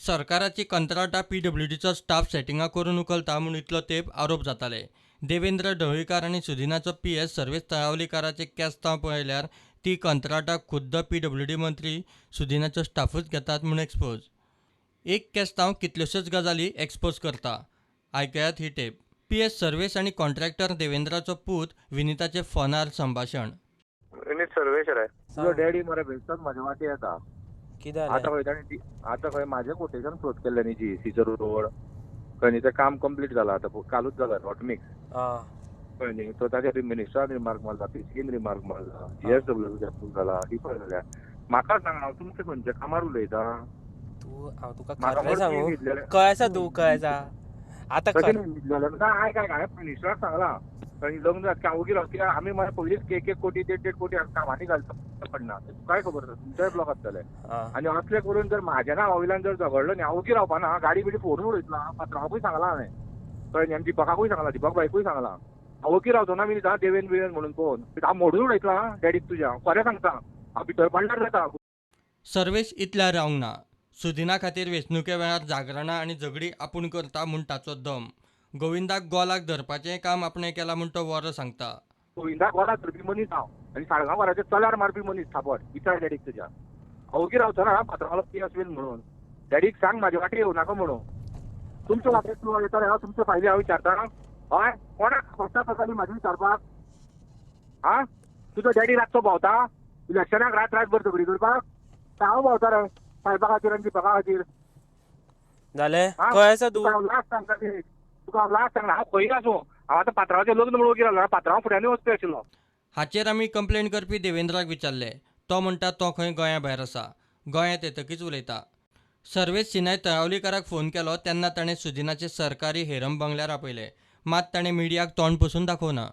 सरकाराची कंत्राटां पीडब्ल्यूडीचो स्टाफ सेटिंगां करून उखलता म्हूण इतलो तेंप आरोप जाताले. देवेंद्र ढवळीकार आनी सुदिनाचो पीएस सर्वेश तळावलीकाराचे केस्तांव पळयल्यार ती कंत्राटां खुद्द पीडब्ल्यूडी मंत्री सुदिनाचो स्टाफूच घेतात म्हूण एक्सपोज. एक केस्तांव कितल्योश्योच गजाली एक्सपोज करता. आयकयात ही टेप. पीएस सर्वेश आनी कॉन्ट्रॅक्टर देवेंद्राचो पूत विनिताचे फोनार संभाशण. विनीत सर्वेश रे, तुजो डॅडी मरे बेश्टोच म्हाज्या वाटे येता. कितें आतां खंय ताणें आतां खंय म्हाजें कोटेशन फ्लोट केल्लें न्ही जीईसीचो रोड, खंय न्ही तें काम कंप्लीट जालां आतां, कालूच जाला हॉटमिक्स, कळ्ळें न्ही. सो ताचेर मिनिस्टरान रिमार्क मारला, पीसीन रिमार्क मारला, जीएसडब्ल्यू अप्रूव जाला, ही जाल्या. म्हाका सांग हांव तुमच्या खंयच्या कामार उलयता? तूं हांव तुका खरें सांगू, खंय आसा तूं, खंय आसा आतां? तशें न्ही, आयक आयक, हांवें मिनिस्टराक सांगलां खंय लग्न जाता हांव ओगी राव, कित्याक आमी मागीर पयलींच एक एक कोटी देड देड कोटी कामांनी घालता पडना, तुकाय खबर आसा, तुमच्याय ब्लॉक आसतले. आनी असलें करून जर म्हाज्या नांवा वयल्यान जर झगडलो न्ही, हांव ओगी रावपा ना, गाडी बिडी फोडून उडयतलो. पात्रांवाकूय सांगलां हांवें, कळ्ळें न्ही, आनी दिपकाकूय सांगलां, दिपक भाईकूय सांगलां, हांव ओगी रावचो ना विनीत देवेन बिवेन म्हणून पळोवन हांव मोडून उडयतलो डॅडीक तुज्या, हांव खरें सांगता, हांव भितर पडल्यार जाता. सर्वेश इतल्यार रावंक ना. सुदिना खातीर वेंचणुके वेळार जागरणां आनी झगडीं आपूण करता म्हूण ताचो दम. गोविंदाक गोलाक धरपाचेंय काम आपणें केलां म्हूण तो वरो सांगता. गोविंदाक गोलाक धरपी मनीस हांव, आनी साळगांवकाराच्या चल्यार मारपी मनीस थापट, विचार डॅडीक तुज्या. हांव ओगी रावचो ना पात्रांवालो पी एस बीन म्हणून. डॅडीक सांग म्हाजे वाटे येवं नाका म्हणून. तुमच्या वाटेक तूं येता हांव तुमचे फायदे हांव विचारता. हय, कोणाक फक्त गजाली म्हाजी विचारपाक? आं, तुजो डॅडी रातचो भोंवता इलेक्शनाक रात रातभर झगडी करपाक? हांव भोंवता रे सायबा खातीर आनी दिपका खातीर. जालें, खंय आसा तूं? लास्ट सांगता, तुका हांव लास्ट सांगना, हांव खंय आसूं, हांव आतां पात्रांवाचें लग्न म्हणून ओगी रावलो, पात्रांव फुड्यानूय वचपी आशिल्लो. हाचेर आमी कंप्लेन करपी देवेंद्राक विचारलें. तो म्हणटा तो खंय गोंया भायर आसा, गोंयांत येतकीच उलयता. सर्वेश सिनाय तळावलीकाराक फोन केलो तेन्ना ताणें सुदिनाचे सरकारी हेरम बंगल्यार आपयलें, मात ताणें मिडियाक तोंड पसून दाखोवना.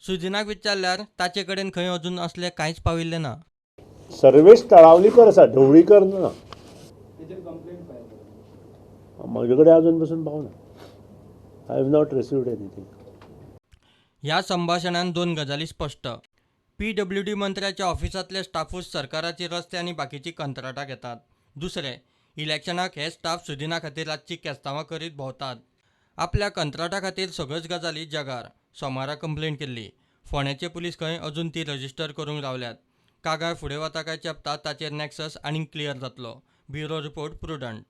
सुदिनाक विचारल्यार ताचे कडेन खंय अजून असलें कांयच पाविल्लें ना. सर्वेश तळावलीकर आसा, ढवळीकर ना. म्हजे कडेन अजून पसून पावना. I have not received anything. ह्या संभाशणान दोन गजाली स्पश्ट. पीडब्ल्यूडी मंत्र्याच्या ऑफिसांतले स्टाफूच सरकाराची रस्ते आनी बाकीची कंत्राटां घेतात. दुसरें, इलेक्शनाक हे स्टाफ सुदिना खातीर रातची केस्तांवां करीत भोंवतात. आपल्या कंत्राटा खातीर सगळ्योच गजाली जगार. सोमारा कंप्लेन केल्ली. फोंड्याचे पुलीस खंय अजून ती रजिस्टर करूंक रावल्यात. कागाळ फुडें वता काय चेपता ताचेर नॅक्सस आनीक क्लियर जातलो. Bureau report, Prudent.